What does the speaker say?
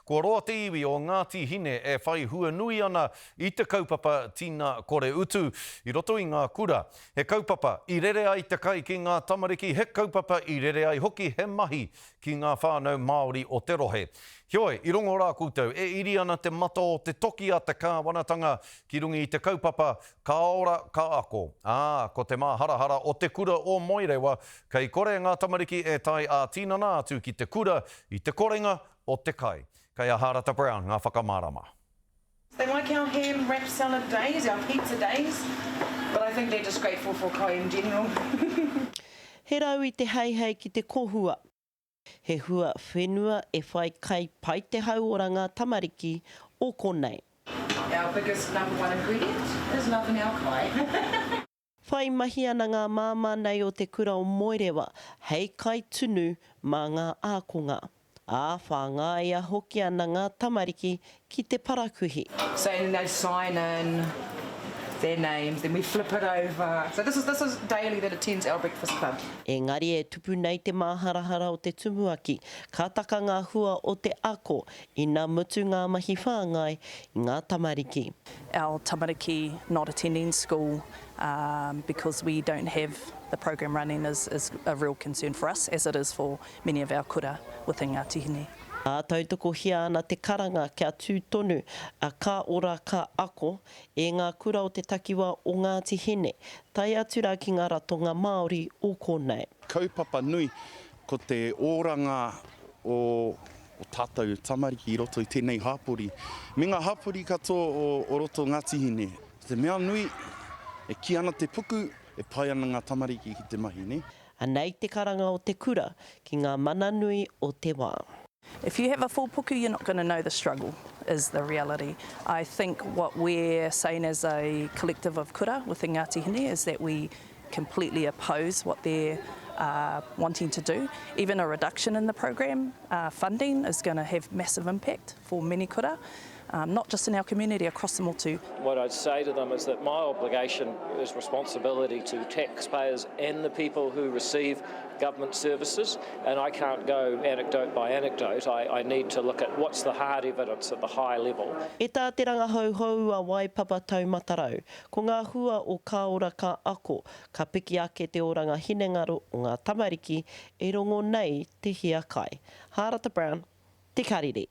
Kua roa te iwi o Ngāti Hine e whai hua nui ana i te kaupapa tina kore utu i roto i ngā kura. He kaupapa i rere ai te kai ki ngā tamariki, he kaupapa i rere ai hoki he mahi ki ngā whānau Māori o te rohe. Heoi, i rongo rā koutou, e iri ana te mata o te toki a te kāwanatanga ki runga i te kaupapa Ka ora, ka ako. Ā, ko te māharahara o te kura o Moerewa, kei kore ngā tamariki e tae ā-tinana atu ki te kura i te korenga o te kai. Kei a Hārata Brown ngā whakamārama. They like our ham wrap salad days, our pizza days, but I think they're just grateful for kai in general. He rau i te heihei ki te kohua. He hua whenua e whai kai pai te hauora ngā tamariki o konei. Our biggest number one ingredient is love in our kai. Whai mahi ana ngā māmā nei o te kura o Moerewa hei kaitunu mā ngā ākonga. Ā, whāngaia hoki ana ngā tamariki ki te parakuihi. So and they sign in their names, then we flip it over. So this is this is daily that attends our breakfast club. Engari e tupu nei te māharahara o te tumuaki, ka taka ngā hua o te ako ina mutu ngā mahi whāngai i ngā tamariki. Our tamariki not attending school because we don't have the program running is is a real concern for us as it is for many of our kura within Ngāti Hine. Ā, tautokohia ana te karanga kia tū tonu a Ka Ora Ka Ako e ngā kura o te takiwā o Ngāti Hine, tae atu rā ki ngā ratonga Māori o konei. Kaupapa nui, ko te oranga o tātou tamariki i roto i tēnei hapori, me ngā hapori katoa o roto o Ngāti Hine. Ko te mea nui, e kī ana te puku, e pai ana ngā tamariki ki te mahi, nē? Anei te karanga o te kura ki ngā mana nui o te wā. If you have a full puku you're not gonna know the struggle is the reality. I think what we're saying as a collective of kura within Ngāti Hine is that we completely oppose what they're wanting to do. Even a reduction in the program funding is gonna have massive impact for many kura. Not just in our community, across the motu. What I'd say to them is that my obligation is responsibility to taxpayers and the people who receive government services, and I can't go anecdote by anecdote. I, I need to look at what's the hard evidence at the high level. E tā te rangahau hou a Waipapa Taumatarau, ko ngā hua o Ka Ora Ka Ako, ka piki ake te oranga hinengaro o ngā tamariki e rongo nei te hiakai. Hārata Brown, Te Karere.